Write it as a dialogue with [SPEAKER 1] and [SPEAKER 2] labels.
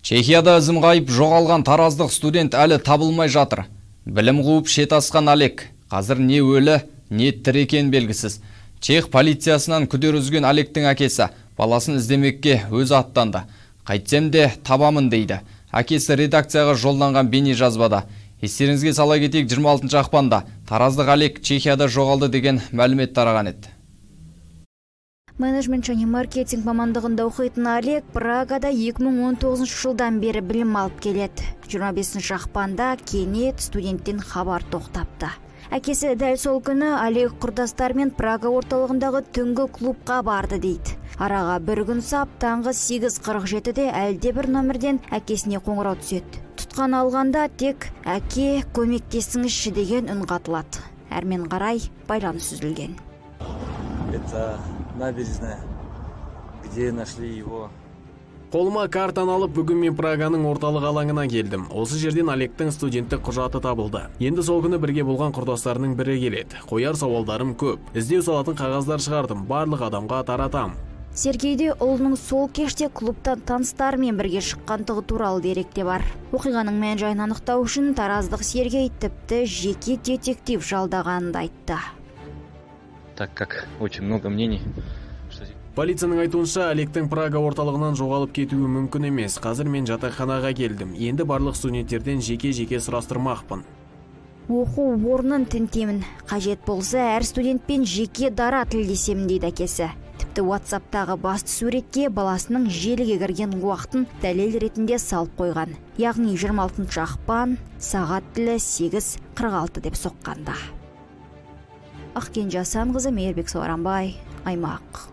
[SPEAKER 1] Чехияда ізім ғайып жоғалған тараздық студент әлі табылмай жатыр. Білім қуып шет асқан Олег қазір не өлі, не тірі екені белгісіз. Чех полициясынан күдер үзген Олегтің әкесі баласын іздемекке өзі аттанды. «Қайтсем де табамын», – дейді әкесі редакцияға жолданған бейне жазбада. Естеріңізге сала кетейік, 26 ақпанда тараздық Олег Чехияда жоғалды деген мәлімет тараған еді.
[SPEAKER 2] Менеджмент және маркетинг мамандығында оқитын Олег Прагада 2019 жылдан бері білім алып келеді. 25 ақпанда кенет студенттен хабар тоқтапты. Әкесі дәл сол күні Олег құрдастарымен Прага орталығындағы түнгі клубқа барды дейді. Араға бір күн сап, таңғы 8:47-де әлде бір номерден әкесіне қоңырау түседі. Тұтқаны алғанда тек «Әке, көмектесіңізші» деген үн қатылады. Әрмен қарай байланыс үзілген.
[SPEAKER 3] Это набережная, где нашли его.
[SPEAKER 4] Қолыма картаны алып, бүгін мен Праганың орталық алаңына келдім. Осы жерден Олегтің студенттік құжаты табылды. Енді сол күні бірге болған құрдастарының бірі келеді. Қояр сауалдарым көп. Іздеу салатын қағаздар шығардым, барлық адамға таратам.
[SPEAKER 2] Сергейде ұлының сол кеште клубтан таныстарымен бірге шыққандығы туралы дерек те бар. Оқиғаның мән жайын анықтау үшін тараздық Сергей тіпті жеке детектив жалдағанын да айтты.
[SPEAKER 3] Так как очень много мнений, что
[SPEAKER 4] Полицияның айтуынша, Олегтің Прага орталығынан жоғалып кетуі мүмкін емес. Қазір мен жатақханаға келдім. Енді барлық студенттерден жеке-жеке сұрастырмақпын.
[SPEAKER 2] «Оқу орнын тінтемін, қажет болса, әр студентпен жеке дара тілдесемін», – дейді әкесі. Тіпті WhatsAppтағы басты суретке баласының желіге кірген уақытын дәлел ретінде салып қойған, яғни 26 ақпан, сағат тілі 8:46 деп соққанда. Ақкенжа Асанқызы, Мейірбек Сауранбай, «Аймақ».